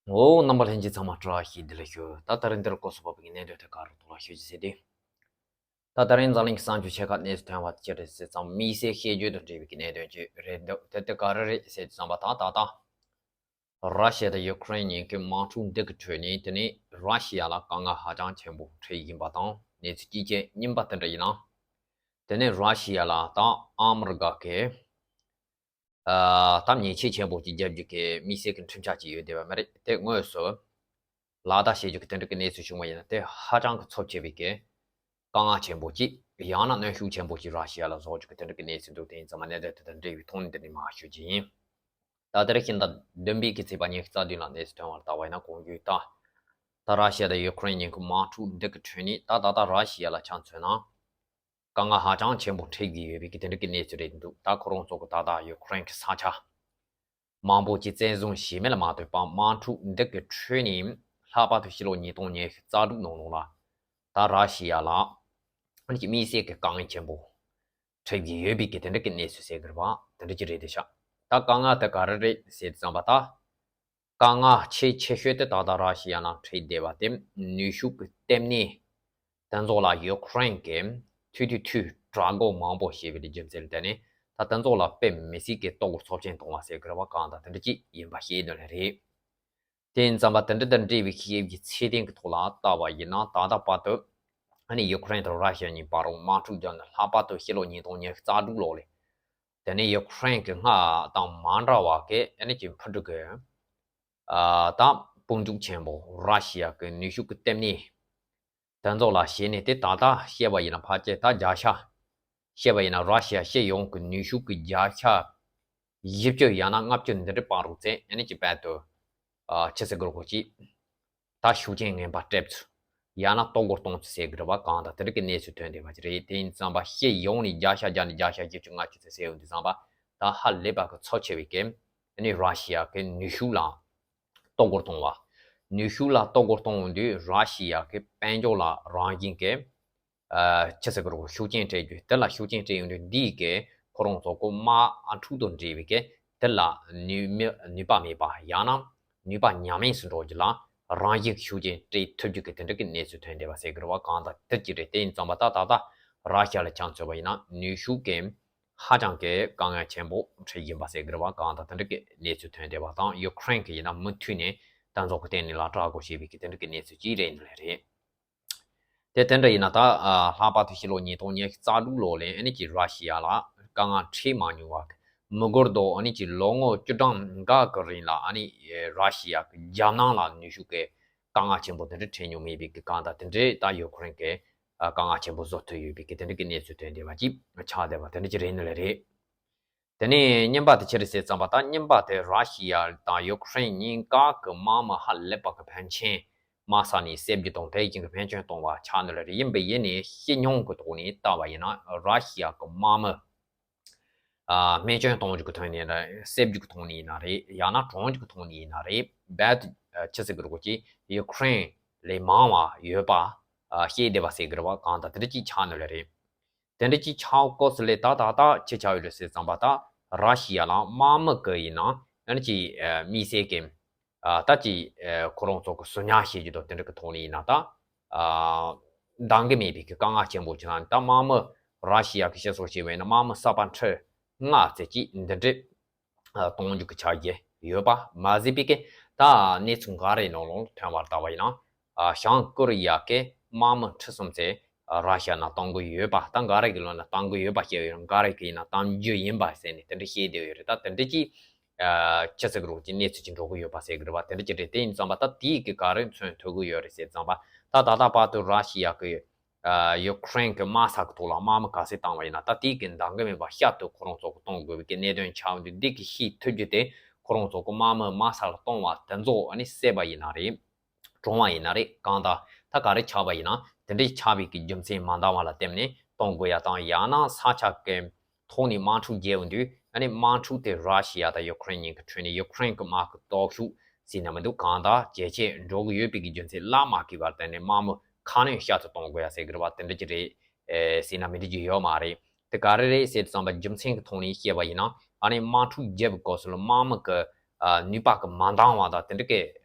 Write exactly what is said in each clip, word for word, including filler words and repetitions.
འོ། རྣམ་པ་ལྷན་རྒྱས་ཚང་མ་བཀྲ་ཤིས་བདེ་ལེགས་ཞུ། ད་ད་རིང་འདིར་སྐོར་སུ་བབས་པའི་གནད་དོན་དེ་ག་རུ་ཐོག་ལ་ཞུ་རྒྱུ་ཟེར་ཏེ། ད་ད་རིང་འཛམ་གླིང་གི་གསར་འགྱུར་ཆེ་ཁག་གནས་སུ་ཐོན་པ་དེ་ཅི་རེད་ཟེར་ཙང་། དམིགས་བསལ་ཤེས་རྒྱུ་དང་འབྲེལ་བའི་གནད་དོན་ཅིག་རེད་འདུག་དེ་དེ་ག་རེ་རེད་ཟེར་ཙམ་པ། ད་ད་ད་ར་ཤི་ཡ་དང་ཡུ་ཀེ་རེན་གཉིས་ཀྱི་དམག་འཁྲུག་འདི་གི་ཁྲོད་ནས་དེ་ནས་ར་ཤི་ཡ་ལ་དཀའ་ངལ་ཧ་ཅང་ཆེན་པོ་འཕྲད་ཡིན་པ་དང་། གནས་ཚུལ་དཀྱིལ་ཆེན་རྙིང་པ་དེ་འདྲ་ཡིན་ན། དེ་ནས་ར་ཤི་ཡ་ལ་ད་ཨ་མི་རི་ཀ་གི་ཨ། ད་ཉེས་ཆད་ཆེན་པོ་ཅིག་རྒྱབ་རྒྱུ་གི་དམིགས་བསལ་གྱི་འཕྲིན་བཅར་ཅིག་ཡོད་བསྡད་པ་མ་རེད། དེ་དངོས་སུ་ལག་བསྟར་བྱེད་རྒྱུ་གི་དེ་འདྲ་གི་གནས་ཚུལ་བྱུང་བ་ཡིན་ན། དེ་ཧ་ཅང་གི་ཚབས་ཆེ་བའི་གི་དཀའ་ངལ་ཆེན་པོ་ཅིག་ཡང་ན་གནོན་ཤུགས་ཆེན་པོ་ཅིག་ར་ཤི་ཡ་ལ་བཟོ་རྒྱུ་གི་དེ་འདྲ་གི་གནས་ཚུལ་འདུག་དེ་ཡིན་ཙང་མ་གནད་དོན་དེ་དང་འབྲེལ་བའི་ཐོག་ནས་འདི་ནས་མར་ཞུ་རྒྱུ་ཡིན། ད་དེ་རིང་ཕྱི་ཟླ་བདུན་པའི་གི་ཚེས་པ་ཉི་ཤུ་རྩ་བདུན་ལ་གནས་ཚུལ་ཐོན་པར་བལྟས་པ་ཡིན་ན། གོང་ཞུས་ལྟར་ད་ར་ཤི་ཡ་དང་ཡུ་ཀེ་རེན་གཉིས་ཀྱི་དམག་འཁྲུག་འདི་གི་ཁྲོད་ནས་ད་ད་ལྟ་ར་ཤི་ཡ་ལ་ཆ་མཚོན་ན། དཀའ་ངལ་ཧ་ཅང་ཆེན་པོ་འཕྲད་ཀྱི་ཡོད་པའི་གི་དེ་འདྲ་གི་གནས་ཚུལ་རེད་འདུག་ད་ཁོ་རང་ཚོ་གི་ད་ལྟ་ཡུ་ཀེ་རེན་གྱི་ས་ཆ་མང་པོ་ཅིག་བཙན་བཟུང་བྱས་མིན་ལ་མ་ལྟོས་པར། དམག་འཁྲུག་འདི་གི་ཁྲོད་ནས་ལྷག་པར་དུ་ཕྱི་ལོ་ཉིས་སྟོང་ཉི་ཤུ་རྩ་དྲུག་ནང་ལོགས་ལ་ད་ར་ཤི་ཡ་ལ་ཨ་ནི་ཅིག་དམིགས་བསལ་གྱི་དཀའ་ངལ་ཆེན་པོ་འཕྲད་ཀྱི་ཡོད་པའི་གི་དེ་འདྲ་གི་གནས་ཚུལ་ཟེར་གི་རེད་པ། དེ་འདྲ་ཅིག་རེད་དེ་ཤག་ད་དཀའ་ངལ་དེ་ག་རེ་རེད་ཟེར་ཙམ་པ། ད་དཀའ་ངལ་ཆེས་ཆེ་ཤོས་དེ་ད་ལྟ་ར་ཤི་ཡ་ནང་འཕྲད་བསྡད་པ་དེ་ནུས་ཤུགས་ཀྱི་ལྟེ་གནས་དེ་ཚོ་ལ་ཡུ་ཀེ་རེན་གྱིས་ཐུག་དུས་ཐུག་དྲག་འགུལ་མང་པོ་བྱས་པའི་རྒྱུ་མཚན་ལ་བརྟེན་ནས། ད་དེ་ཚོ་ལ་དཔེ་མི་སྲིད་ཀྱི་ལྟོ་གོས་ཚབས་ཆེན་གཏོང་བ་ཟེར་གི་རེད་པ། གང་ལྟར་དེ་འདྲ་ཅིག་ཡིན་པ་ཤེས་དོན་ལ་རེད། དེ་ཡིན་ཙམ་པ་དེ་འདྲ་དང་འབྲེལ་བའི་ཤེས་ཡོན་གྱི་ཚད་ལྡན་གྱི་ཐོག་ལ་བལྟས་པ་ཡིན་ན། ད་ལྟ་བར་དུ་ཨ་ནི་ཡུ་ཀེ་རེན་དང་ར་ཤི་ཡ་གཉིས་བར་དུ་དམག་འཁྲུག་བརྒྱབ་ནས་ལྷག་པར་དུ་ཕྱི་ལོ་ཉིས་སྟོང་ཉི་ཤུ་རྩ་དྲུག་ལོ་ལ། དེ་ནས་ཡུ་ཀེ་རེན་གྱི་སྔར་དང་མ་འདྲ་བ་གི་ཨ་ནི་ཅིག་འཕུར་གྲུ་གི་ཨ། ད་དཔུང་འཇུག་ཆེན་པོ་ར་ཤི་ཡ་གི་ནུས་ཤུགས་ཀྱི་ལྟེ་གནས་དེ་ཚོ་ལ་བྱས་ནས། དེ་ད་ལྟ་བཤད་པ་ཡིན་ན་ཕལ་ཆེར་ད་བརྒྱ་ཆ་བཤད་པ་ཡིན་ན་ར་ཤི་ཡ་སྤྱི་ཡོངས་ཀྱི་ནུས་ཤུགས་ཀྱི་བརྒྱ་ཆ་བཞི་བཅུ་ཡང་ན་ལྔ་བཅུ་འདི་འདྲ་སྤར་རོགས་བྱས། ཨ་ནི་ཅིག་བར་དུ་ཨ། ཆི་ཟེར་དགོས་རེད། ཅིག་ད་ཤུགས་རྐྱེན་ངན་པ་སྤྲད་ཚུལ། ཡང་ན་ལྟོ་གོས་གཏོང་ཚུལ་ཟེར་གི་རེད་པ། གང་ལྟར་དེ་འདྲ་གི་གནས་ཚུལ་ཐོན་བསྡད་པ་ཅིག་རེད། དེ་ཡིན་ཙམ་པ་སྤྱི་ཡོངས་ནས་བརྒྱ་ཆ་བརྒྱ་ནས་བརྒྱ་ཆ་བཞི་བཅུ་ལྔ་བཅུ་ཙམ་ཟེར་ཡོང་དུས་ཙམ་པ། ད་ཧ་ལས་པ་གི་ཚབས་ཆེ་བའི་གི་ཨ་ནི་ར་ཤི་ཡ་གི་ནུས་ཤུགས་ལ་ལྟོ་གོས་གཏོང་བ། ནུས་ཤུགས་ལ་ལྟོ་གོས་གཏོང་དུས་ར་ཤི་ཡ་གི་དཔལ་འབྱོར་ལ་རང་བཞིན་གི་ཨ། ཆི་ཟེར་དགོས་རེད། ཤུགས་རྐྱེན་སྤྲད་རྒྱུ། དེ་ལ་ཤུགས་རྐྱེན་སྤྲད་ཡོང་དུས་འདིས་གི་ཁོ་རང་ཚོ་གི་དམག་འཁྲུག་དང་འབྲེལ་བའི་གི་དེ་ལ་ནུས་མེད་ནུས་པ་མེད་པ། ཡང་ན་ནུས་པ་ཉམས་དམས་སུ་འགྲོ་རྒྱུ་ལ་རང་བཞིན་གྱི་ཤུགས་རྐྱེན་སྤྲད་ཐུབ་རྒྱུ་གི་དེ་འདྲ་གི་གནས་ཚུལ་ཐོན་བསྡད་པ་ཟེར་གི་རེད་པ། གང་ལྟར་དེ་ཅིག་རེད། དེ་ཡིན་ཙམ་པ་ད་ད་ལྟ་ར་ཤི་ཡ་ལ་ཆ་མཚོན་པ་ཡིན་ན་ནུས་ཤུགས་གི་ཧ་ཅང་གི་དཀའ་ངལ་ཆེན་པོ་འཕྲད་བཞིན་པ་ཟེར་གི་རེད་པ། གང་ལྟར་དེ་འདྲ་གི་གནས་ཚུལ་ཐོན་བསྡད་པ་དང་། ཡུ་ཀེ་རེན་གྱིས་ཡིན་ན་མུ་མཐུད་ནས་དེ་ཚོ་གི་སྟེང་ནས་ལ་དྲག་རྒོལ་བྱེད་པའི་གི་དེ་འདྲ་གི་གནས་ཚུལ་ཅིག་རེད་ནི་ལས་རེད། དེ་དེ་འདྲ་ཡིན་ན། ད་ཨ། ལྷག་པར་དུ་ཕྱི་ལོ་ཉིས་སྟོང་ཉི་ཤུ་རྩ་དྲུག་ལོ་ལ་ཨ་ནི་ཅིག་ར་ཤི་ཡ་ལ་དཀའ་ངལ་འཕྲད་མ་མྱོང་བ། མི་འགོར་དུ་ཨ་ནི་ཅིག་ལོ་ངོ་བཅུ་གྲངས་འགའ་གི་རིང་ལ་ཨ་ནི་ར་ཤི་ཡ་གི་རྒྱལ་ནང་ལ་ནུས་ཤུགས་ཀྱི་དཀའ་ངལ་ཆེན་པོ་དེ་འདྲ་འཕྲད་མྱོང་མེད་པའི་གི། གང་ལྟར་དེ་འདྲའི་ད་ཡུ་ཀེ་རེན་གྱི་ཨ། དཀའ་ངལ་ཆེན་པོ་བཟོ་ཐུབ་ཡོད་པའི་གི་དེ་འདྲ་གི་གནས་ཚུལ་ཐོན་བསྡད་པ་ཅིག་ཆགས་བསྡད་པ་དེ་འདྲ་ཅིག་རེད་ནི་ལས་རེད། དེ་ནས་རྙིང་པ་དེ་ཅི་རེད་ཟེར་ཙམ་པ། ད་རྙིང་པ་དེ་ར་ཤི་ཡ་དང་ཡུ་ཀེ་རེན་གཉིས་ཀ་གི་དམག་མི་ཧ་ལས་པ་གི་ཕན་ཆད་དམག་ས་ནས་བསད་རྒྱུ་དང་། དེ་བཞིན་གི་རྨས་སྐྱོན་གཏོང་བ་ཆགས་ནི་ལས་རེད། ཡིན་པས་ཡིན་ནའི་སྤྱི་ཡོངས་ཀྱི་ཐོག་ནས་བལྟས་པ་ཡིན་ན་ར་ཤི་ཡ་གི་དམག་མི་ཨ། རྨས་སྐྱོན་གཏོང་རྒྱུ་གི་ཐོག་ནས་ཡིན་ན་རེད། བསད་རྒྱུ་གི་ཐོག་ནས་ཡིན་ན་རེད། ཡང་ན་གྲོངས་རྒྱུ་གི་ཐོག་ནས་ཡིན་ན་རེད། རྦད་དེ་ཨ། ཆི་ཟེར་གི་རེད། ཅིག་ཡུ་ཀེ་རེན་ལས་མང་བ་ཡོད་པ་ཨ། ཤེས་བསྡད་པ་ཟེར་གི་རེད་པ། གང་ལྟར་དེ་འདྲ་ཅིག་ཆགས་ནི་ལས་རེད། དེ་འདྲ་ཅིག་ཆགས་སྐབས་སུ་ལ་ད་ད་ད་ཅི་ཆགས་ཡོད་རེད་ཟེར་ཙམ་པ། ད་ར་ཤི་ཡ་ལ་དམག་མི་གི་ཡིན་ན་ཨ་ནི་ཅིག་ཨ། དམིགས་བསལ་གྱི་ཨ། ད་ཅིག་ཨ། ཁོ་རང་ཚོ་གི་གསོ་ཉར་བྱེད་རྒྱུ་དང་དེ་འདྲ་གི་ཐོག་ནས་ཡིན་ན། ད་ཨ། འདང་གི་མེད་པའི་གི་དཀའ་ངལ་ཆེན་པོ་ཅིག་ལ། ད་དམག་མི་ར་ཤི་ཡ་གི་སྤྱི་ཚོགས་བྱས་པ་ཡིན་ན་དམག་མི་གསར་པ་ཁྲི་ལྔ་ཙམ་ཅིག་འདི་འདྲ་ཨ། གཏོང་རྒྱུ་གི་ཆ་རྐྱེན་ཡོད་པ་མ་ཟད་པའི་གི་ད་གནས་ཚུལ་འགའ་རེའི་ནང་ལོགས་ཐོན་པར་བལྟས་པ་ཡིན་ན། ཨ། བྱང་ཀོ་རི་ཡ་གི་དམག་མི་ཁྲི་གསུམ་ཙམ་ཨ། ར་ཤི་ཡ་ནང་གཏོང་གི་ཡོད་པ། ད་འགའ་རེ་གི་ལོགས་ནས་གཏོང་གི་ཡོད་པ་བཤད་ཡོད། འགའ་རེ་གི་ཡིན་ན་གཏོང་རྒྱུ་ཡིན་པ་ཟེར་ནས་དེ་འདྲ་བཤད་བསྡད་ཡོད་རེད། ད་དེ་འདྲ་ཅིག་ཨ། ཅི་ཟེར་གི་རེད། ཅིག་གནས་ཚུལ་ཅིག་འགྲོ་གི་ཡོད་པ་ཟེར་གི་རེད་པ། དེ་འདྲ་ཅིག་རེད། དེ་ཡིན་ཙམ་པ་ད་དེའི་གི་ག་རེ་མཚོན་ཐུབ་གི་ཡོད་རེད་ཟེར་ཙམ་པ། ད་ད་ལྟ་བར་དུ་ར་ཤི་ཡ་གི་ཨ། ཡུ་ཀེ་རེན་གི་དམག་ས་གི་ཐོག་ལ་དམག་མི་ག་ཚད་བཏང་བ་ཡིན་ན། ད་དེའི་གི་འདང་གི་མེད་པ་བསྐྱར་དུ་ཁོ་རང་ཚོ་གི་གཏོང་དགོས་པའི་གི་གནད་དོན་ཆགས་འདུག་འདི་གི་ཤེས་ཐུབ་རྒྱུ་དེ་ཁོ་རང་ཚོ་གི་དམག་མི་དམག་ས་ལ་གཏོང་བ་དེ་ཚོ་ཨ་ནི་བསད་པ་ཡིན་ན་རེད། གྲོངས་པ་ཡིན་ན་རེད། གང་ལྟར་ད་ག་རེ་ཆགས་པ་ཡིན་ན་དེ་འདྲའི་ཆགས་པའི་གི་རྒྱུ་མཚན་མ་འདང་བ་ལ་བརྟེན་ནས་གཏོང་དགོས་ཡ་དང་། ཡང་ན་ས་ཆ་གི་ཐོག་ནས་དམག་འཁྲུག་རྒྱག་ཡོང་དུས་ཨ་ནི་དམག་འཁྲུག་དེ་ར་ཤི་ཡ་དང་ཡུ་ཀེ་རེན་གཉིས་ཀྱི་ཁྲོད་ནས་ཡུ་ཀེ་རེན་གྱི་དམག་གི་སྟོབས་ཤུགས་ཟེར་ན་མི་འདུག་གང་ལྟར་ཇེ་ཆེར་འགྲོ་གི་ཡོད་པའི་གི་རྒྱུ་མཚན་ལ་མ་གིས་པར་བརྟེན་ནས་དམག་མི་ཁ་སྣོན་བསྐྱར་དུ་གཏོང་དགོས་ཡ་ཟེར་གི་རེད་པ། དེ་འདྲ་ཅིག་རེད། ཨེ། ཟེར་ན་མི་འགྲིག་རྒྱུ་ཡོད་མ་རེད། དེ་ག་རེ་རེད་ཟེར་དུས་ཙམ་པ་རྒྱུ་མཚན་གྱི་ཐོག་ནས་བཤད་པ་ཡིན་ན། ཨ་ནི་དམག་འཁྲུག་བརྒྱབ་པའི་སྐབས་སུ་ལ་དམག་མི་གི་ ནུས་པ་གི་མ་འདང་བ་དང་དེ་འདྲ་གི་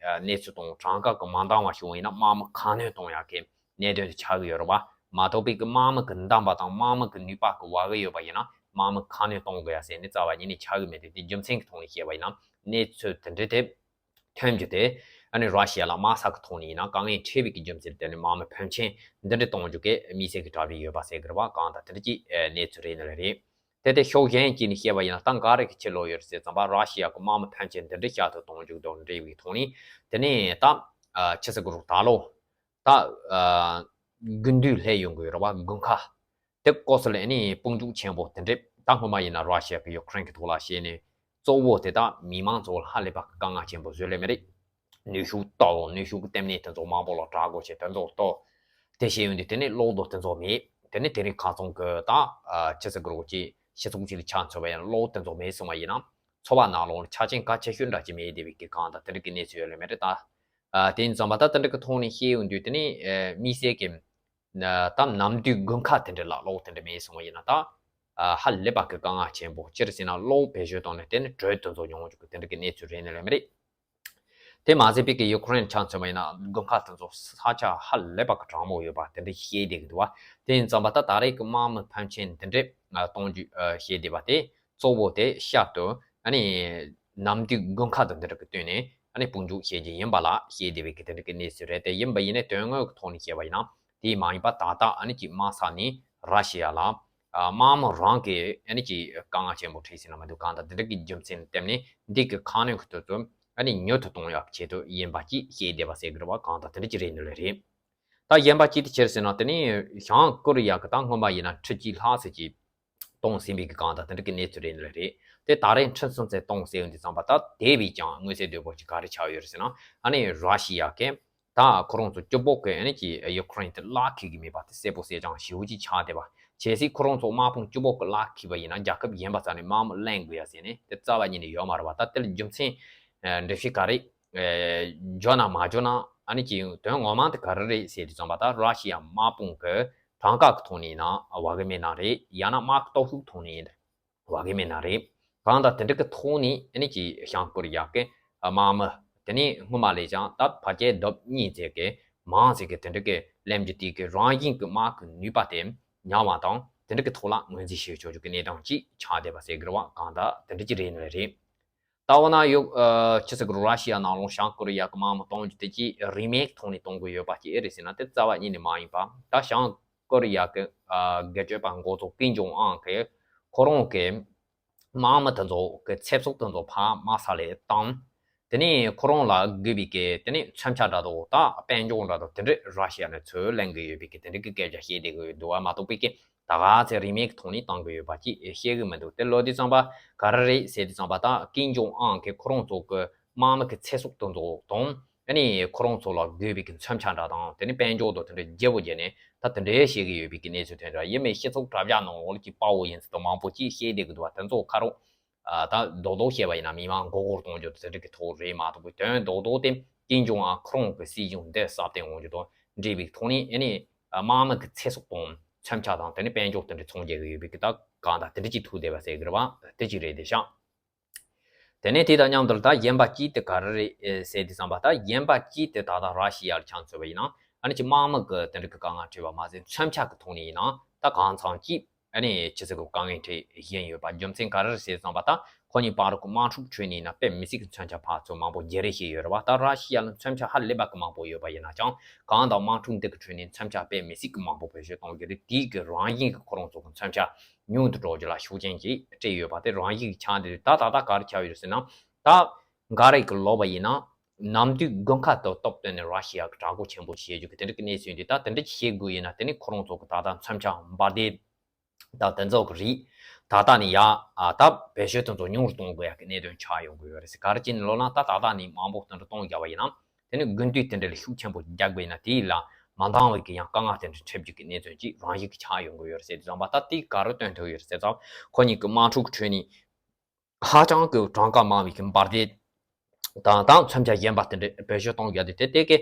གནས་ཚུལ་དང་གྲངས་ཀ་གི་མ་འདང་བ་བྱུང་བ་ཡིན་ན་དམག་མི་གང་ནུས་གཏོང་ཡག་གི་གནད་དོན་དེ་ཆགས་ཀྱི་ཡོད་རེད་བ། མ་གཏོགས་པའི་གི་དམག་མི་གི་འདམ་པ་དང་དམག་མི་གི་ནུས་པ་གི་བ་གི་ཡོད་པ་ཡིན་ན་དམག་མི་གང་ནུས་གཏོང་དགོས་ཡ་ཟེར་ནས་རྩ་བ་ཉིད་ནས་ཆགས་ཀྱི་མེད་དེ། དེ་རྒྱུ་མཚན་གི་ཐོག་ནས་བཤད་པ་ཡིན་ན་གནས་ཚུལ་དེ་འདྲ་དེ་ཐོན་རྒྱུ་དེ་ཨ་ནི་ར་ཤི་ཡ་ལ་དམག་ས་གི་ཐོག་ནས་ཡིན་ན་དཀའ་ངལ་འཕྲད་པའི་གི་རྒྱུ་མཚན་དེ་ནི་དམག་མི་ཕོན་ཆེན་འདི་འདྲ་གཏོང་རྒྱུ་གི་དམིགས་བསལ་གི་གྲ་སྒྲིག་ཡོད་པ་ཟེར་གི་རེད་བ། གང་ལྟར་དེ་འདྲ་གི་གནས་ཚུལ་རེད་ནི་རེད། དེ་དེ་ཕྱོགས་གཞན་གཅིག་ནས་བཤད་པ་ཡིན་ན་ད་ག་རེ་གི་ཕྱིར་ལོག་ཡོད་རེད་ཟེར་ཙམ་པ་ར་ཤི་ཡ་གི་དམག་མི་ཕོན་ཆེན་འདི་འདྲ་བསྐྱར་དུ་གཏོང་རྒྱུ་དང་འབྲེལ་བའི་ཐོག་ནས་དེ་ནས་ད་ཆི་ཟེར་གི་རེད། ད་ལོ་ད་དགུན་དུས་སླེབས་ཡོང་གི་ཡོད་རེད་བ། དགུན་ཁ། དེ་སྐབས་སུ་ལ་ཨ་ནི་དཔུང་འཇུག་ཆེན་པོ་དེ་འདྲས་ད་སྔོན་མ་ཡིན་ན་ར་ཤི་ཡ་གི་ཡུ་ཁུ་རེན་གི་ཐོག་ལ་བྱས་ནས་གཙོ་བོ་དེ་དག་མི་མང་ཚོ་ལ་ཧ་ལས་པ་གི་དཀའ་ངལ་ཆེན་པོ་བཟོས་ལེ་མི་རེད། ནུས་ཤུགས་ལྟ་བུ་ནུས་ཤུགས་གི་ལྟེམ་ནས་དེ་ཚོ་མང་པོ་ལ་དྲག་དགོས་བྱས་དེ་ཚོ་ལྟོ། དེ་བྱས་ཡོང་དུས་དེ་ནས་གློག་རྡོ་དེ་ཚོ་མེད། དེ་ནས་དེ་རིང་ཁ་སང་གི་ད་ཆི་ཟེར་གི་རེད། ཅིག་སྤྱི་ཚོགས་ཅིག་ལ་ཆ་མཚོན་པ་ཡིན་ན་གློག་དེ་ཚོ་མེད་སོང་བ་ཡིན་ན་འཚོ་བ་ནང་ལོགས་ལ་ཆ་རྐྱེན་གལ་ཆེ་ཤོས་འདྲ་ཅིག་མེད་བསྡད་པའི་གི་གང་ལྟར་དེ་འདྲ་གི་གནས་ཚུལ་ཡོད་ལེ་མི་རེད་ད། དེ་ཡིན་ཙང་མ་ད་དེ་འདྲ་གི་ཐོག་ནས་བཤད་ཡོང་དུས་དེ་ནས་དམིགས་བསལ་གི་ད་ནམ་དུས་དགུན་ཁ་དེ་འདྲ་ལ་གློག་དེ་འདྲ་མེད་སོང་བ་ཡིན་ན་ད་ཧ་ལས་པ་གི་དཀའ་ངལ་ཆེན་པོ། སྤྱིར་བྱས་ན་གློག་བེད་སྤྱོད་བཏང་ནས་དེ་ནི་དྲོད་དེ་ཚོ་མྱོང་བཅུག་གི་དེ་འདྲ་གི་གནས་ཚུལ་རེད་ནི་ལེ་མི་རེད། དེ་མ་ཟད་པའི་གི་ཡུ་ཁུ་རེན་ཆ་མཚོན་པ་ཡིན་ན་དགུན་ཁ་དེ་ཚོ་ས་ཆ་ཧ་ལས་པ་གི་གྲང་མོ་ཡོད་པ་དེ་འདྲ་བཤད་བསྡད་གི་འདུག་བ། དེ་ཡིན་ཙང་མ་ད་ད་རེས་གི་དམག་མི་ཕོན་ཆེན་དེ་འདྲ་གཏོང་རྒྱུ་བཤད་བསྡད་པ་དེ་གཙོ་བོ་དེ་ཤར་དུ་ཨ་ནི་ནམ་དུས་དགུན་ཁ་དང་དེ་འདྲ་གི་སྟོན་ནས་ཨ་ནི་དཔུང་འཇུག་བྱེད་རྒྱུ་ཡིན་པ་ལ་བཤད་བསྡད་པའི་གི་དེ་འདྲ་གི་གནས་ཚུལ་རེད། དེ་ཡིན་པ་ཡིན་ནའི་དོན་དངོས་ཀྱི་ཐོག་ནས་བཤད་པ་ཡིན་ན་དེ་མ་ཡིན་པ་ད་ལྟ་ཨ་ནི་ཅིག་དམག་ས་ནས་ར་ཤི་ཡ་ལ་དམག་མི་རང་གི་ཨ་ནི་ཅིག་དཀའ་ངལ་ཆེན་པོ་འཕྲད་ཟིན་ན་མ་གཏོགས་གང་ལྟར་དེ་འདྲ་གི་རྒྱུ་མཚན་བསྟན་ནས་འདི་གི་ཁ་སྣོན་གི་དུས་ཚོད་ཨ་ནི་ཉུང་དུ་གཏོང་ཡག་ཆེད་དུ་ཡིན་པ་ཅིག་བཤད་བསྡད་པ་ཟེར་གི་རེད་བ། གང་ལྟར་དེ་འདྲ་ཅིག་རེད་ནི་ལེ་རེད། ད་གཞན་པ་ཅིག་དེ་ཕྱིར་ཟེར་ན་དེ་ནི་བྱང་ཀོ་རི་ཡ་གི་ད་སྔོན་མ་ཡིན་ན་ཁྲི་གཅིག་ལྷག་ཙམ་ཅིག་གཏོང་ཟིན་པའི་གི་གང་ལྟར་དེ་འདྲ་གི་གནས་ཚུལ་རེད་ནི་རེད། དེ་ད་རེས་ཁྲི་གསུམ་ཙམ་གཏོང་ཟེར་ཡོང་དུས་ཙམ་པ་ད་དེ་བས་ཀྱང་མངོན་གསལ་དོད་པོ་ཅིག་ག་རེ་ཆགས་ཡོད་རེད་ཟེར་ན་ཨ་ནི་ར་ཤི་ཡ་གི་ད་ཁོ་རང་ཚོ་སྐྱོ་པོ་གི་ཨ་ནི་ཀྱི་ཡུ་ཁུ་རེན་དེ་གླགས་འཁེལ་གི་མེད་པ་དེ་གསལ་པོ་གསལ་རྐྱང་ཞེ་པོ་ཅིག་ཆགས་བསྡད་པ། གལ་སྲིད་ཁོ་རང་ཚོ་དམག་དཔུང་སྐྱོ་པོ་གི་གླགས་འཁེལ་བ་ཡིན་ན་རྒྱལ་ཁབ་གཞན་པ་ཚོ་ནས་དམག་མི་ལེན་དགོས་ཡ་ཟེར་ནས་དེ་རྩ་བ་ཉིད་ནས་ཡོད་མ་རེད་བ། ད་དེ་ལ་རྒྱུ་མཚན་འགྲེལ་བཤད་ག་རེ་བརྗོད་ན་མ་བརྗོད་ན་ཨ་ནི་ཀྱི་དོན་ངོ་མ་དེ་ག་རེ་རེད་ཟེར་དུས་ཙམ་པ་ད་ར་ཤི་ཡ་དམག་དཔུང་གི་གྲངས་ཀ་གི་ཐོག་ནས་ཡིན་ན་བ་གི་མེད་ན་རེད། ཡང་ན་དམག་གི་སྟོབས་ཤུགས་ཐོག་ནས་ཡིན་ན་བ་གི་མེད་ན་རེད། གང་ལྟར་དེ་འདྲ་གི་ཐོག་ནས་ཨ་ནི་ཀྱི་བྱང་ཀོ་རི་ཡ་གི་དམག་མི་དེ་ནས་སྔོན་མ་ལས་ཀྱང་ད་ཕལ་ཆེར་ལྡབ་གཉིས་ཙམ་གི་མང་ཙམ་གི་དེ་འདྲ་གི་ལེན་རྒྱུ་དེ་གི་རང་བཞིན་གི་དམག་གི་ནུས་པ་དེ་ཉམས་པ་དང་དེ་འདྲ་གི་ཐོག་ལ་ངོས་འཛིན་བྱེད་ཆོག་རྒྱུ་གི་གནས་སྟངས་ཅིག་ཆགས་བསྡད་པ་ཟེར་གི་རེད་བ། གང་ལྟར་དེ་འདྲ་ཅིག་རེད་ནི་རེད། ད་འོ་ན་ཡོ་ཨ་ཅི་ཟེར་གི་རེད། ར་ཤི་ཡ་ནང་ལོགས་བྱང་ཀོ་རི་ཡ་གི་དམག་མི་གཏོང་རྒྱུ་དེ་ཅིག་རིན་མེད་ཐོག་ནས་གཏོང་གི་ཡོད་པ་ཅིག་ཨེ་རེད་ཟེར་ན་དེ་རྩ་བ་ཉིད་ནས་མ་ཡིན་པ། ད་བྱང་ཀོ་རི་ཡ་གི་ཨ་སྒེར་གཅོད་པ་འགོ་གཙོ་ཀིམ་ཇོང་ཨན་གི་ཁོ་རང་གི་དམག་མི་དེ་ཚོ་གི་ཚེ་སྲོག་དེ་ཚོ་ཕར་དམག་ས་ལ་བཏང་། དེ་ནས་ཁོ་རང་ལ་དགོས་པའི་གི་དེ་ནས་མཚོན་ཆ་འདྲ་དང་ད་དཔལ་འབྱོར་འདྲ་དང་དེ་འདྲ་ར་ཤི་ཡ་ནས་ཚུར་ལེན་གི་ཡོད་པའི་གི་དེ་འདྲ་གི་སྐད་ཆ་བཤད་བསྡད་གི་ཡོད་འདུག་བ། མ་གཏོགས་པའི་གི་ད་ག་ཚད་རིན་མེད་ཀྱི་ཐོག་ནས་བཏང་གི་ཡོད་པ་ཅིག་བཤད་གི་མི་འདུག་དེ་ལོ་དུས་ཙམ་པ་ག་རེ་རེད་ཟེར་དུས་ཙམ་པ་ད་ཀིམ་ཇོང་ཨན་གི་ཁོ་རང་ཚོ་གི་དམག་མི་གི་ཚེ་སྲོག་དེ་ཚོ་དང་ཨ་ནི་ཁོ་རང་ཚོ་ལ་དགོས་པའི་གི་མཚོན་ཆ་འདྲ་དང་དེ་ནི་དཔལ་འབྱོར་དང་དེ་འདྲ་བརྗེ་པོ་བརྗེ་ནས་ད་དེ་འདྲའི་བཤད་གི་ཡོད་པའི་གི་གནས་ཚུལ་དེ་འདྲ་ཡིན་མིན་སྤྱི་ཚོགས་དྲ་རྒྱ་ནང་ལོགས་ཀྱི་དཔའ་བོ་ཡིན་ཚུལ་དང་མང་པོ་ཅིག་བཤད་བསྡད་གི་འདུག་བ། དེ་ཚོ་ཁ་རོག་ད་རྡོག་རྡོག་བཤད་པ་ཡིན་ན་མི་མང་མགོ་སྐོར་གཏོང་རྒྱུ་དེ་འདྲ་གི་ཐོག་རེད་མ་གཏོགས་པའི་དོན་རྡོག་རྡོག་དེ་ཀིམ་ཇོང་ཨན་ཁོ་རང་གི་སྲིད་གཞུང་འདི་སྲ་བརྟན་ཡོང་རྒྱུ་དང་འབྲེལ་བའི་ཐོག་ནས་ཨ་ནི་དམག་མི་གི་ཚེ་སྲོག་དང་མཚོན་ཆ་དང་དེ་ནི་དཔལ་འབྱོར་དེ་འདྲ་ཚོང་རྒྱག་གི་ཡོད་པའི་གི་ད་གང་ལྟར་དེ་འདྲ་ཅིག་ཐུག་བསྡད་པ་ཟེར་གི་རེད་བ། དེ་ཅིག་རེད་དེ་ཤག་དེ་ནས་དེ་དང་མཉམ་དུ་ད་གཞན་པ་གཅིག་དེ་ག་རེ་རེད་ཟེར་དུས་ཙམ་པ་ད་གཞན་པ་གཅིག་དེ་ད་ལྟ་ར་ཤི་ཡ་ལ་ཆ་མཚོན་པ་ཡིན་ན་ཨ་ནི་ཅི་དམག་མི་གི་དེ་འདྲ་གི་དཀའ་ངལ་འཕྲད་པ་མ་ཟད་མཚོན་ཆ་གི་ཐོག་ནས་ཡིན་ན་ད་གང་འཚམ་གཅིག་ཨ་ནི་ཅི་ཟེར་གི་དཀའ་ངལ་འཕྲད་བཞིན་ཡོད་པ། རྒྱུ་མཚན་ག་རེ་རེད་ཟེར་ཙམ་པ་ད་ཁོ་གཉིས་བར་གི་དམག་འཁྲུག་ཁྲོད་ནས་ཡིན་ན་དཔེ་མི་སྲིད་གི་མཚོན་ཆ་ཕར་ཚུར་མང་པོ་བརྗེ་རེས་བྱས་ཡོད་རེད་བ། ད་ར་ཤི་ཡ་ལ་མཚོན་ཆ་ཧ་ལས་པ་གི་མང་པོ་ཡོད་པ་ཡིན་ན་ཅང་གང་ལྟར་དམག་འཁྲུག་འདི་གི་ཁྲོད་ནས་མཚོན་ཆ་དཔེ་མི་སྲིད་གི་མང་པོ་བེད་སྤྱོད་གཏོང་གི་རེད། དེའི་གི་རང་བཞིན་གི་ཁོ་རང་ཚོ་གི་མཚོན་ཆ་ཉུང་དུ་འགྲོ་རྒྱུ་ལ་ཤུགས་རྐྱེན་ཅིག་སྤྲད་ཡོད་པ་དེ་རང་བཞིན་གྱི་ཆགས་འདི་རེད། ད་ད་ལྟ་ག་རེ་ཆགས་ཡོད་རེད་ཟེར་ན་ད་འགའ་རེ་གི་ལབ་པ་ཡིན་ན་ནམ་དུས་དགུན་ཁ་དང་སྟབས་བསྟུན་ནས་ར་ཤི་ཡ་གི་དྲག་པོ་ཆེན་པོ་བྱེད་རྒྱུ་གི་དེ་འདྲ་གི་གནས་ཚུལ་འདི་ད་དེ་འདྲ་ཅིག་བྱེད་དགོས་ཡིན་ན་དེ་ནི་ཁོ་རང་ཚོ་གི་ད་ལྟ་མཚོན་ཆ་འབར་མདེལ་ད་དེ་ཚོ་གི་རིགས་ད་ལྟ་ནི་ཡ་ཨ་ད་བེད་སྤྱོད་དེ་ཚོ་ཉུང་རུ་གཏོང་དགོས་ཡ་གི་གནད་དོན་ཆགས་ཡོང་གི་ཡོད་རེད་ཟེར། ག་རེ་བྱས་ནས་ལབ་ན་ད་ད་ལྟ་ནི་མང་པོ་དེ་འདྲ་གཏོང་རྒྱག་པ་ཡིན་ན་དེ་ནི་དགུན་དུས་དེ་འདྲ་ལ་ཤུགས་ཆེན་པོ་རྒྱག་པ་ཡིན་ན་དེ་ཡི་ལ་མ་འདང་བའི་གི་ཡང་དཀའ་ངལ་དེ་འདྲ་འཕྲད་རྒྱུ་གི་གནད་དོན་ཅིག་རང་བཞིན་གྱི་ཆགས་ཡོང་གི་ཡོད་རེད་ཟེར་དུས་ཙམ་པ་ད་དེ་ག་རེ་སྟོན་ཐུབ་ཡོད་རེད་ཟེར་ཙང་ཁོ་གཉིས་ཀྱི་དམག་འཁྲུག་གི་ཁྲོད་ནས་ཧ་ཅང་གི་གྲངས་ཀ་མང་བའི་གི་འབར་མདེལ་དང་ད་མཚོན་ཆ་གཞན་པ་དེ་འདྲ་བེད་སྤྱོད་གཏོང་རྒྱུ་དེ་དེ་དེ་གི་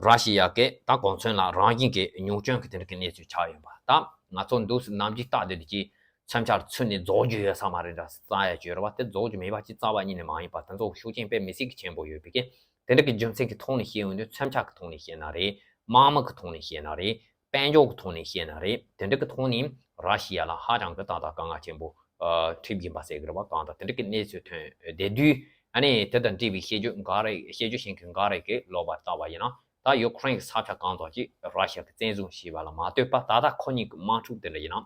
ར་ཤི་ཡ་གི་ད་གོ་མཚོན་ལ་རང་བཞིན་གྱི་ཉུང་སྐྱོན་གྱི་དེ་འདྲ་གི་གནས་ཚུལ་ཆགས་ཡོད་པ། ད་ང་ཚོ་འདུག་སེ་ནམ་རྒྱུན་ལྟ་བསྡད་དེ་ཀྱི་ མཚོན་ཆ་ལ་ཚུད་ནས་རྫོགས་རྒྱུ་ཡོད་ས་མ་རེད་འདྲ་ཟེར་བསམ་ཡ་ཅིག་ཡོད་རེད་བ། དེ་རྫོགས་རྒྱུ་མེད་པ་ཅིག་རྩ་བ་ཉིད་ནས་མ་ཡིན་པ། དེ་ཚོ་ཤུགས་རྐྱེན་དཔེ་མི་སྲིད་ཀྱི་ཆེན་པོ་ཡོད་པའི་གི། དེ་འདྲ་གི་རྒྱུ་མཚན་གྱི་ཐོག་ནས་བཤད་ཡོང་དུས་མཚོན་ཆ་གི་ཐོག་ནས་བཤད་ན་རེད། དམག་མི་གི་ཐོག་ནས་བཤད་ན་རེད། དཔལ་འབྱོར་གྱི་ཐོག་ནས་བཤད་ན་རེད། དེ་འདྲ་གི་ཐོག་ནས་ར་ཤི་ཡ་ལ་ཧ་ཅང་གི་ཏག་ཏག་དཀའ་ངལ་ཆེན་པོ་ཨ་འཕྲད་ཀྱི་ཡིན་པ་ཟེར་གི་རེད་བ། གང་ལྟར་དེ་འདྲ་གི་གནས་ཚུལ་ཐོན་བསྡད་དུས། ཨ་ནི་དེ་དང་འབྲེལ་བའི་བཤད་རྒྱུ་འགའ་རེ། བཤད་རྒྱུ་བཤད་མཁན་འགའ་རེ་གིས་ལབ་པ་ལྟ་བ་ཡིན་ན། ད་ཡུ་ཁུ་རེན་གྱི་ས་ཆ་གང་ཙམ་ཅིག་ར་ཤི་ཡ་གིས་བཙན་བཟུང་བྱས་པ་ལ་མ་ལྟོས་པར། ད་ལྟ་ཁོ་གཉིས་ཀྱི་དམག་འཁྲུག་དེ་འདྲ་ཡིན་ན།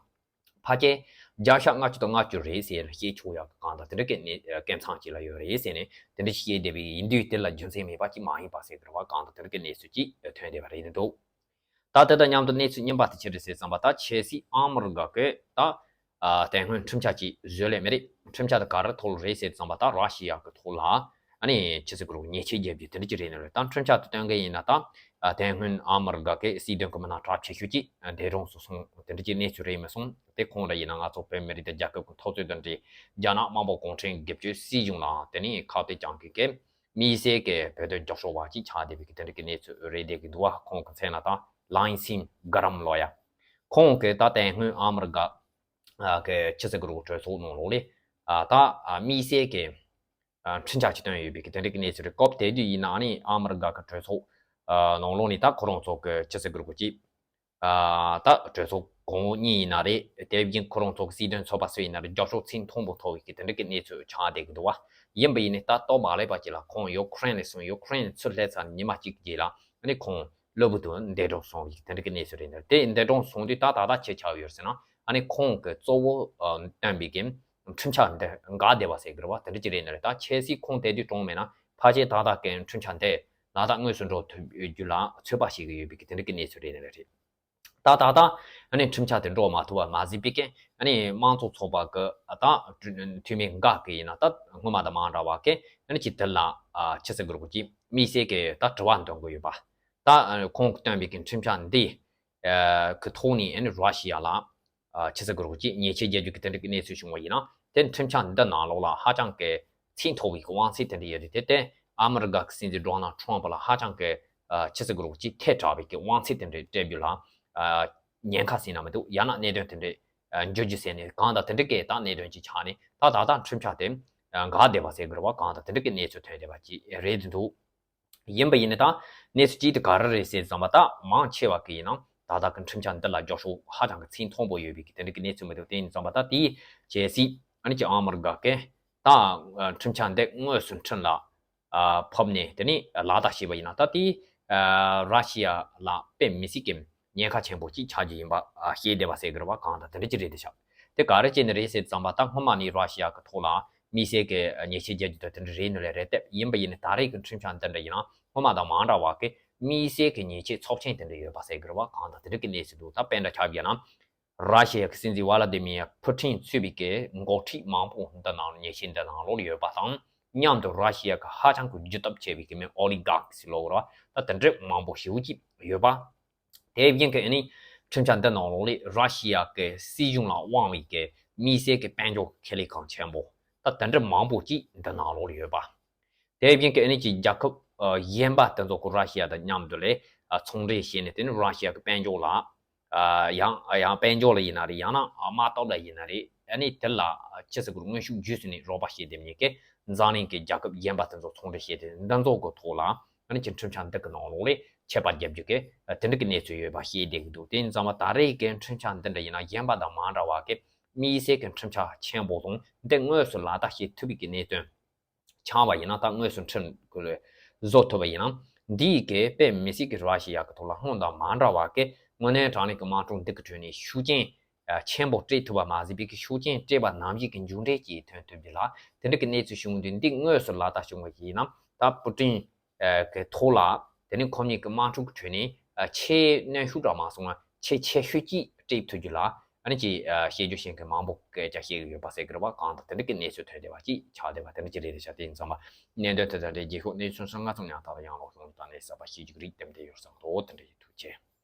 ཕལ་ཆེར་བརྒྱ་ཆ་ལྔ་བཅུ་དང་ལྔ་བཅུ་རེད་ཟེར་ནས་བཤད་ཆོག་ཡག་གི་གང་ལྟར་དེ་འདྲ་གི་གནས་སྐབས་མཚམས་ཅིག་ལ་ཡོད་རེད་ཟེར་ནས་དེ་འདྲ་བཤད་བསྡད་པ་ཡིན་དུས། དེ་ལ་རྒྱུ་མཚན་མེད་པ་ཅིག་མ་ཡིན་པ་ཟེར་གི་རེད་བ། གང་ལྟར་དེ་འདྲ་གི་གནས་ཚུལ་ཅིག་ཐོན་བསྡད་པ་རེད་འདུག་ད་དེ་དང་མཉམ་དུ་གནས་ཚུལ་རྙིང་པ་དེ་ཅི་རེད་ཟེར་བསམ་པ། ད་ཆབ་སྲིད་ཨ་མི་རི་ཀ་གི་ད་ཨ་དེ་སྔོན་འཕྲིན་བཅར་ཅིག་བཟོས་ལེ་མེད་རེད། འཕྲིན་བཅར་དེ་ག་རེ་ཐོག་ལ་རེད་ཟེར་བསམ་པ། ད་ར་ཤི་ཡ་གི་ཐོག་ལ། ཨ་ནི་ཆི་ཟེར་གི་རེད། ཉེས་ཆད་རྒྱབ་རྒྱུ་དེ་འདྲ་ཅིག་རེད་ནི་རེད། ད་འཕྲིན་བཅར་དེ་སྟོན་མཁན་ཡིན་ན། ད་ཨ་དེ་སྔོན་ཨ་མི་རི་ཀ་གི་སྲིད་དོན་གི་མི་སྣ་གྲགས་ཆེ་ཤོས་ཅིག་འདས་གྲོངས་སུ་སོང་། དེ་འདྲ་ཅིག་གནས་ཚུལ་རེད་མི་སོང་། དེ་ཁོང་ར་ཡིན་ན་ང་ཚོ་བོད་མི་རིགས་དེ་རྒྱལ་ཁབ་ཀྱི་འཐབ་རྩོད་དང་འབྲེལ། རྒྱ་ནག་དམར་པོ་གུང་ཁྲན་སྒེར་གཅོད་སྲིད་གཞུང་ལ་དེ་ནས་ཁ་གཏད་བཅག་མཁན་གྱི་དམིགས་བསལ་གྱི་བོད་དོན་རྒྱབ་སྐྱོར་བ་ཅིག་ཆགས་བསྡད་པའི་གི་དེ་འདྲ་གི་གནས་ཚུལ་རེད་བསྡད་ཀྱི་འདུག་བ། ཁོང་གི་མཚན་ལ་ད་ལའིན་སིན་གྷ་རམ་ལབ་ཡ། ཁོང་གིས་ད་དེ་སྔོན་ཨ་མི་རི་ཀ་ཨ་གི་ཆི་ཟེར་གི་རེད། གྲོས་ཚོགས་ནང་ལོགས་ལ་ཨ་ད་ཨ་དམིགས་བསལ་གྱི་ཨ་འཕྲིན་བཅར་ཅིག་བཏོན་ཡོད་པའི་གི་དེ་འདྲ་གི་གནས་ཚུལ་རེད། སྐབས་དེ་དུས་ཡིན་ན་ཨ་ནི་ཨ་མི་རི་ཀ་གི་གྲོས་ཚོགས་ཨ་ནང་ལོགས་ནས་ད་ཁོ་རང་ཚོ་གི་ཆི་ཟེར་གི་རེད། ཅིག་ཨ་ད་གྲོས་ཚོགས་གོང་འོག་གཉིས་ཡིན་ན་རེད། དེ་བཞིན་ཁོ་རང་ཚོ་གི་སྲིད་དོན་ཚོགས་པ་སུ་ཡིན་ན་རེད། རྒྱབ་སྐྱོར་ཚད་མཐོན་པོ་ཐོབ་པའི་གི་དེ་འདྲ་གི་གནས་ཚུལ་ཆགས་བསྡད་ཀྱི་འདུག་བ། ཡིན་པ་ཡིན་ནའི་ད་སྟབས་མ་ལེགས་པ་ཅིག་ལ་ཁོང་ཡུ་ཁུ་རེན་ལ་སོང་། ཡུ་ཁུ་རེན་ཚུར་སླེབས་ཚར་ནས་ཉི་མ་གཅིག་རྗེས་ལ་ཨ་ནི་ཁོང་གློ་བུར་དུ་འདས་གྲོངས་སོང་བའི་དེ་འདྲ་གི་གནས་ཚུལ་རེད་ནི་རེད། དེ་འདས་གྲོངས་སོང་དུས་ད་ད་ལྟ་ཆི་ཆགས་ཡོད་ཟེར་ན། ཨ་ནི་ཁོང་གི་གཙོ་བོ་ཨ་བཏོན་པའི་གི་འཕྲིན་བཅར་འདི་འགག་བསྡད་པ་ཟེར་གི་རེད་བ། དེ་འདྲ་ཅིག་རེད་ནི་རེད། ད་ཆབ་སྲིད་ཁོང་དེ་དུས་གྲོངས་མེད་ན། ཕལ་ཆེར་ད་ལྟ་གི་འཕྲིན་བཅར་འདི་ལ་དྭགས་དངོས་སུ་འགྲོ་ཐུབ་རྒྱུ་ལ་ཚོད་དཔག་བྱེད་ཀྱི་ཡོད་པའི་གི་དེ་འདྲ་གི་གནས་ཚུལ་རེད་ནི་རེད། ད་ད་ལྟ་ཨ་ནི་འཕྲིན་བཅར་དེ་འགྲོ་མ་ཐུབ་པ་མ་ཟད་པའི་གི་ཨ་ནི་དམངས་གཙོ་ཚོགས་པ་གི་ད་འཐུས་མི་འགའ་གི་ཡིན་ན། ད་སྔོན་མ་དང་མ་འདྲ་བ་གི་ཨ་ནི་ཅིག་དེ་ལ་ཨ་ཆི་ཟེར་གི་རེད། ཅིག་དམིགས་བསལ་གི་ད་དྲི་བ་འདོན་གི་ཡོད་པ། ད་ཨ་ཁོང་གིས་བཏོན་པའི་གི་འཕྲིན་བཅར་འདི་ཨ་གི་ཐོག་ནས་ཨ་ནི་ར་ཤི་ཡ་ལ་ཨ་ཆི་ཟེར་གི་རེད། ཅིག་ཉེས་ཆད་རྒྱག་རྒྱུ་གི་དེ་འདྲ་གི་གནས་ཚུལ་བྱུང་བ་ཡིན་ན། དེ་འཕྲིན་བཅར་འདི་ནང་ལོགས་ལ་ཧ་ཅང་གི་ཚད་མཐོ་བའི་གི་དབང་ཚད་དེ་འདྲ་ཡོད་རེད། དེ་དེ་ཨ་མི་རི་ཀ་གི་སྲིད་འཛིན་ཌོ་ནལ་ཊམ་ཕ་ལ་ཧ་ཅང་གི་ཨ་ཆི་ཟེར་གི་རེད། ཅིག་ཐལ་དྲགས་པའི་གི་དབང་ཚད་དེ་འདྲ་སྤྲད་རྒྱུ་ལ་ཨ་ཉེན་ཁ་ཟེར་ན་མི་འདུག་ཡང་ན་གནད་དོན་དེ་འདྲ་ཨ་འགྱུར་རྒྱུ་ཟེར་ནས་གང་ལྟར་དེ་འདྲ་གི་ད་གནད་དོན་ཅིག་ཆགས་ནས། ད་ད་ལྟ་འཕྲིན་བཅར་དེ་ཨ་འགག་བསྡད་པ་ཟེར་གི་རེད་བ། གང་ལྟར་དེ་འདྲ་གི་གནས་ཚུལ་ཐོན་བསྡད་པ་ཅིག་རེད་འདུག་ཡིན་པ་ཡིན་ནའི་ད་གནས་ཚུལ་གཅིག་དེ་ག་རེ་རེད་ཟེར་བསམ་པ། ད་མང་ཆེ་བ་གི་ཡིན་ན་ད་ལྟ་གི་འཕྲིན་བཅར་འདི་ལ་རྒྱབ་སྐྱོར་ཧ་ཅང་གི་ཚད་མཐོན་པོ་ཡོད་པའི་གི་དེ་འདྲ་གི་གནས་ཚུལ་མི་འདུག་དེ་ཡིན་བསམ་པ། ད་དེའི་གལ་སྲིད་ཨ་ནི་ཅིག་ཨ་མི་རི་ཀ་གི་ད་འཕྲིན་བཅར་འདི་དངོས་སུ་འཕྲིན་ལ་ཨ་ཕབ་ནས་དེ་ནས་ལག་བསྟར་བྱས་པ་ཡིན་ན། ད་དེ་ཨ་ར་ཤི་ཡ་ལ་དཔེ་མི་སྲིད་ཀྱི་ཉེན་ཁ་ཆེན་པོ་གཅིག་ཆགས་རྒྱུ་ཡིན་པ་ཨ་བཤད་བསྡད་པ་ཟེར་གི་རེད་བ། གང་ལྟར་དེ་འདྲ་ཅིག་རེད་དེ་ཤག་དེ་ག་རེ་བྱས་ནས་རེད་ཟེར་བསམ་པ། ད་སྔོན་མ་ནས་ར་ཤི་ཡ་གི་ཐོག་ལ་དམིགས་བསལ་གྱི་ཉེས་ཆད་རྒྱག་རྒྱུ་དང་དེ་འདྲ་རེད་ནི་ལས་རེད་དེ། ཡིན་པ་ཡིན་ནའི་ད་རེས་ཀྱི་འཕྲིན་བཅར་འདི་འདྲ་ཡིན་ན་སྔོན་མ་དང་མ་འདྲ་བ་གི་དམིགས་བསལ་གྱི་ཉེས་ཆད་ཚབས་ཆེན་དེ་འདྲ་ཡོད་པ་ཟེར་གི་རེད་བ། གང་ལྟར་དེ་འདྲ་གི་གནས་ཚུལ་འདུག་ད་དཔེ་འདྲ་ཆ་བཞག་ན། ར་ཤི་ཡ་གི་སྲིད་འཛིན་ཝ་ལ་དི་མི་ཡ་ཕུ་ཊིན་གཙོས་པའི་གི་འགོ་ཁྲིད་མང་པོ་འདི་ནང་ཉེས་ཆད་འདི་ནང་ལོགས་ཡོད་པ་དང་། མཉམ་དུ་ར་ཤི་ཡ་གི་ཧ་ཅང་གི་རྒྱུ་སྟོབས་ཆེ་བའི་གི་མི་ཨོ་ལི་གྷར་ཁི་ཟེར་ལབ་དགོས་རེད་བ། ད་དེ་འདྲ་མང་པོ་ཞེ་པོ་ཅིག་ཡོད་པ། དེ་བཞིན་གྱི་ཨ་ནི་འཕྲིན་བཅར་འདི་ནང་ལོགས་ལ་ར་ཤི་ཡ་གི་སྲིད་གཞུང་ལ་དབང་བའི་གི་དམིགས་བསལ་གྱི་དཔལ་འབྱོར་ཁེ་ལས་ཁང་ཆེན་པོ་ད་དེ་འདྲ་མང་པོ་ཅིག་འདི་ནང་ལོགས་ལ་ཡོད་པ། དེ་བཞིན་གྱི་ཨ་ནི་ཅིག་རྒྱལ་ཁབ་ཨ་གཞན་པ་དེ་ཚོ་གི་ར་ཤི་ཡ་དང་མཉམ་དུ་ལ་ཨ་ཚོང་འབྲེལ་བྱས་ནས། དེ་ནི་ར་ཤི་ཡ་གི་དཔལ་འབྱོར་ལ་ཨ་ཡང་ཡང་དཔལ་འབྱོར་ལ་ཡིན་ན་རེད། ཡང་ན་ཨ་དམག་སྟོབས་ལ་ཡིན་ན་རེད། ཨ་ནི་དེ་ལ་ཅི་ཟེར་དགོས་རེད། དངོས་ཤུགས་བརྒྱུད་ནས་རོགས་པ་བྱེད་བསྡད་མཁན་གྱི་འཛམ་གླིང་གི་རྒྱལ་ཁབ་གཞན་པ་དེ་ཚོ་ཚོང་འབྲེལ་བྱས་ཏེ། འདི་ཚོ་གི་ཐོག་ལ་ཨ་ནི་ཅིག་འཕྲིན་བཅར་འདི་གི་ནང་ལོགས་ལ་ཆད་པ་བརྒྱབ་རྒྱུ་གི་དེ་འདྲ་གི་གནས་ཚུལ་ཡོད་པ་བཤད་བསྡད་ཀྱི་འདུག་དེ་ཡིན་ཙང་མ་ད་རེས་ཀྱི་འཕྲིན་བཅར་འདི་འདྲ་ཡིན་ན་གཞན་པ་དང་མ་འདྲ་བ་གི་དམིགས་བསལ་གྱི་འཕྲིན་བཅར་ཆེན་པོ་དང་། འདི་དངོས་སུ་ལག་བསྟར་བྱེད་ཐུབ་པའི་གི་གནད་དོན་ཆགས་པ་ཡིན་ན། ད་དངོས་སུ་འཕྲིན་བཟོ་ཐུབ་པ་ཡིན་ན། འདིའི་གི་དཔེ་མི་སྲིད་ཀྱི་ར་ཤི་ཡ་གི་ཐོག་ལ་སྔོན་དང་མ་འདྲ་བ་གི་དངོས་གནས་དྲང་གནས་ཀྱི་དམག་འཁྲུག་འདི་གི་ཁྲོད་ནས་ཤུགས་རྐྱེན་ཆེན་པོ་སྤྲད་ཐུབ་པ་མ་ཟད་པའི་གི་ཤུགས་རྐྱེན་སྤྲད་པ་ནང་བཞིན་གྱི་མཇུག་འབྲས་ཅིག་ཐོན་ཐུབ་རྒྱུ་ལ་དེ་འདྲ་གི་གནས་ཚུལ་བྱུང་དུས། འདི་དངོས་སུ་ལག་བསྟར་བྱུང་བ་ཞིག་ཡིན་ན། ད་པུ་ཏིན་གི་ཐོག་ལ་དེ་ནི་ཁོ་གཉིས་ཀྱི་དམག་འཁྲུག་གི་ཁྲོད་ནས་ཆེས་གནོན་ཤུགས་འདྲ་མ་སོང་བ། ཆེས་ཆེ་ཤོས་ཅིག་སྤྲད་ཐུབ་རྒྱུ་ལ་ཨ་ནི་ཅིག་བཤད་རྒྱུ་བཤད་མཁན་མང་པོ་སྐད་ཆ་བཤད་ཀྱི་ཡོད་པ་ཟེར་གི་རེད་བ། གང་ལྟར་དེ་འདྲ་གི་གནས་ཚུལ་ཐོན་བསྡད་པ་ཅིག་ཆགས་བསྡད་པ་དེ་འདྲ་ཅིག་རེད་ཤག་དེ་ཡིན་ཙང་མ་གནད་དོན་དེ་དང་འབྲེལ་རྗེས་ཤོག་གནས་ཚུལ་སོ་ལྔ་ཙམ་ཡང་དག་ལ་ཡང་ལོག་སོང་དང་ནས་གསར་པ་ཤེས་རྒྱུ་རིགས་དེ་འདྲ་ཡོད་བསམ་འདུག་དེ་འདྲ་ཡིན། ཐུགས་རྗེ་ཆེ།